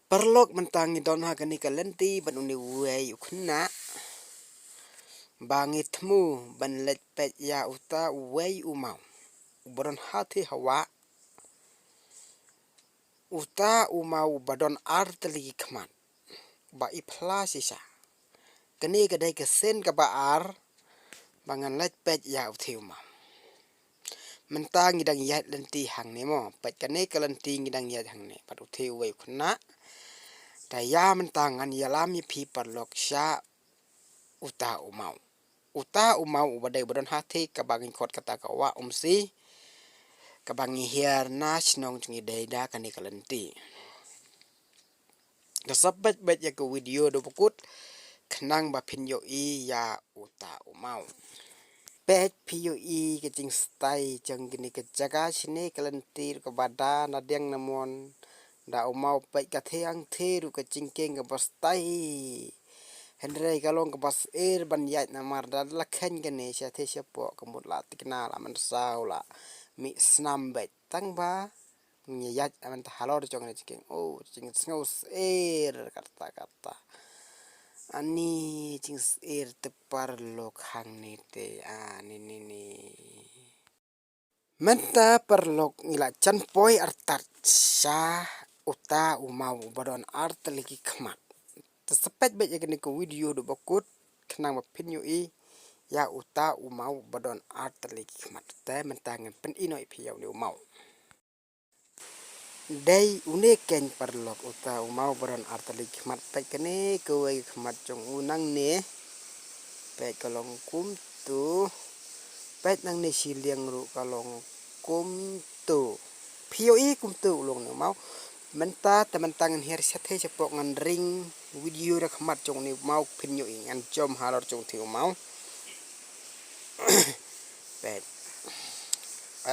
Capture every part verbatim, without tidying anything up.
Paralok, mynta ngi don ha kane ka lynti bad une uwei u khynnah ba ngi thmu ban leit peit ïa uta uwei u maw uba don hathie ha wah. Uta u maw uba don ar tylli ki khmat ba i phla shisha. Kane ka dei ka sien kaba ar ba ngan leit peit ïa uthie u maw. Mynta ngi dang ïaid lynti hangne mo, peit kane ka lynti ngi dang ïaid hangne bad uthie uwei u khynnah. Te ïa mynta ngan ïalam ïa phi paralok sha uta u maw. Uta u maw uba dei ba don hathie kaba ngi khot kata ka wah Umsi, kaba ngi hiar na shnong jong ngi dei da kane ka lynti. Te sa peit beit ïa ka video haduh ba kut khnang ba phin ïohi ïa uta u maw. Peit phi ïohi ka jingstai jong kane ka jaka shane ka lynti ruh kaba da na diang na mon. Da u maw peit ka thiang thie ruh ka jingkieng kaba stai. Hynrei ka long kaba syier ban ïaid namar da la kheiñ kane shathie shapoh ka mut la tikna la mynsaw la mih snam beit tang ba ngi ïaid mynta halor jong kane jingkieng. Oh, jingsngew syier katta katta. Ani jingsyier te paralok hangne te ani ni ni. Mynta paralok ngi la jan poi artat sha uta u maw uba don ar tylli ki khmat. Te sa peit beit ïa kane ka video haduh ba kut khnang ba phin ïohi ïa uta u maw uba don ar tylli ki khmat. Te mynta ngan pyni noh ïa phi ïa une u maw. Dei une keiñ paralok uta u maw uba don ar tylli ki khmat, peit kane kawei ka khmat jong u nangne. Peit ka long kumtu. Peit nangne shiliang ruh ka long kumtu. Phi ïohi kumtu u long une u maw. Mynta te mynta ngan hiar shathie shapoh ngan ring video na khmat jong une u maw phin ïohi, ngan jam halor jong uthie u maw. Peit.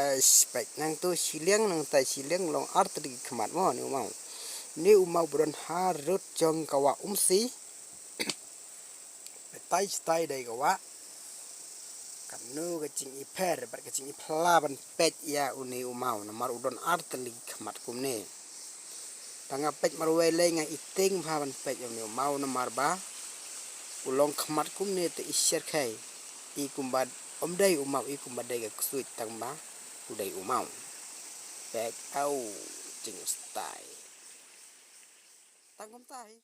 Ais, peit nangtu shiliang, nangta shiliang long ar tylli ki khmat mo une u maw. Une u maw ba don harud jong ka wah Umsi. Peit tai stai dei ka wah. Kano ka jingipher bad ka jingiphla ban peit ïa une u maw namar u don ar tylli ki khmat kumne. Tang nga peit marwei lei nga iting bha ban peit ïa une u maw namar ba u long khmat kumne te i sher khai. I kumba ym dei u maw, i kumba dei ka ksuid tang ba u dei u maw. Peit au jingstai. Tang kumta hi.